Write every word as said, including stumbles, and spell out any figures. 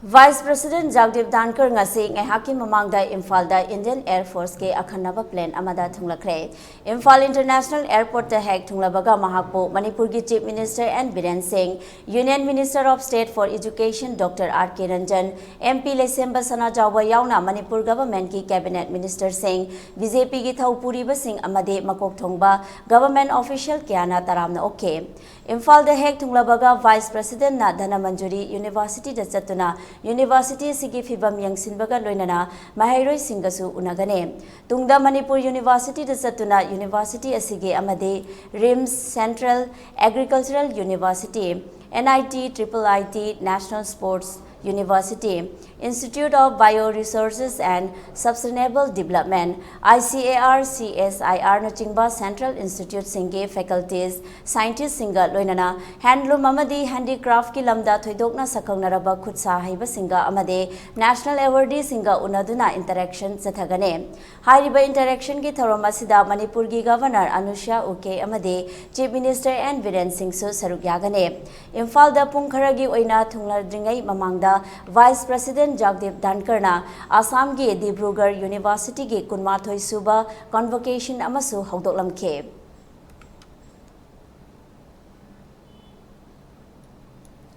Vice President Jagdeep Dhankhar ꯉꯁꯤ ꯉꯥꯏꯍꯥꯛꯀꯤ ꯃꯃꯥꯡꯗ ꯏꯝꯐꯥꯜꯗ Indian Air Force ꯀꯤ ꯑꯈꯟꯅꯕ plane ꯑꯃꯗ ꯊꯨꯡꯂꯈ꯭ꯔꯦ꯫ ꯏꯝꯐꯥꯜ International Airport ꯇ ꯍꯦꯛ ꯊꯨꯡꯂꯕꯒ ꯃꯍꯥꯛꯄꯨ ꯃꯅꯤꯄꯨꯔꯒꯤ Chief Minister N Biren Singh, Union Minister of State for Education Doctor R K Ranjan, M P ꯂꯩꯁꯦꯝꯕ ꯁꯅꯥꯖꯥꯎꯕ ꯌꯥꯎꯅ ꯃꯅꯤꯄꯨꯔ government ꯀꯤ cabinet minister ꯁꯤꯡ, B J P ꯒꯤ ꯊꯧ ꯄꯨꯔꯤꯕꯁꯤꯡ ꯑꯃꯗꯤ ꯃꯀꯣꯛ ꯊꯣꯡꯕ government official ꯀꯌꯥꯅ ꯇꯔꯥꯝꯅ ꯑꯣꯛꯈꯤ꯫ ꯏꯝꯐꯥꯜꯗ ꯍꯦꯛ ꯊꯨꯡꯂꯕꯒ Vice President ꯅ ꯙꯅꯃꯟꯖꯨꯔꯤ University ꯗ ꯆꯠꯇꯨꯅ university ꯑꯁꯤꯒꯤ ꯐꯤꯚꯝ ꯌꯦꯡꯁꯤꯟꯕꯒ ꯂꯣꯏꯅꯅ ꯃꯍꯩꯔꯣꯏꯁꯤꯡꯒꯁꯨ ꯎꯅꯒꯅꯤ꯫ ꯇꯨꯡꯗ ꯃꯅꯤꯄꯨꯔ University ꯗ ꯆꯠꯇꯨꯅ university ꯑꯁꯤꯒꯤ ꯑꯃꯗꯤ RIMS, Central Agricultural University, N I T, triple I T, National Sports University, Institute of Bioresources and Sustainable Development, I C A R, C S I R ꯅꯆꯤꯡꯕ central institute ꯁꯤꯡꯒꯤ faculties, scientist ꯁꯤꯡꯒ ꯂꯣꯏꯅꯅ handloom ꯑꯃꯗꯤ handicraft ꯀꯤ ꯂꯝꯗ ꯊꯣꯏꯗꯣꯛꯅ ꯁꯛꯈꯪꯅꯔꯕ ꯈꯨꯠꯁꯥ ꯍꯩꯕꯁꯤꯡꯒ ꯑꯃꯗꯤ national awardee ꯁꯤꯡꯒ ꯎꯅꯗꯨꯅ interaction ꯆꯠꯊꯒꯅꯤ꯫ ꯍꯥꯏꯔꯤꯕ interaction ꯒꯤ ꯊꯧꯔꯝ ꯑꯁꯤꯗ ꯃꯅꯤꯄꯨꯔꯒꯤ Governor ꯑꯅꯨꯁ꯭ꯌꯥ ꯎꯀꯦ ꯑꯃꯗꯤ Chief Minister N ꯕꯤꯔꯦꯟ ꯁꯤꯡꯁꯨ ꯁꯔꯨꯛ ꯌꯥꯒꯅꯤ꯫ ꯏꯝꯐꯥꯜꯗ ꯄꯨꯡ ꯈꯔꯒꯤ ꯑꯣꯏꯅ ꯊꯨꯡꯂꯗ꯭ꯔꯤꯉꯩ ꯃꯃꯥꯡꯗ Vice President ꯖꯒꯗꯤꯞ ꯙꯟꯈꯔꯅ ꯑꯁꯥꯝꯒꯤ ꯗꯤꯕ꯭ꯔꯨꯒꯔ University ꯒꯤ ꯀꯨꯟꯃꯥꯊꯣꯏ ꯁꯨꯕ convocation ꯑꯃꯁꯨ ꯍꯧꯗꯣꯛꯂꯝꯈꯤ꯫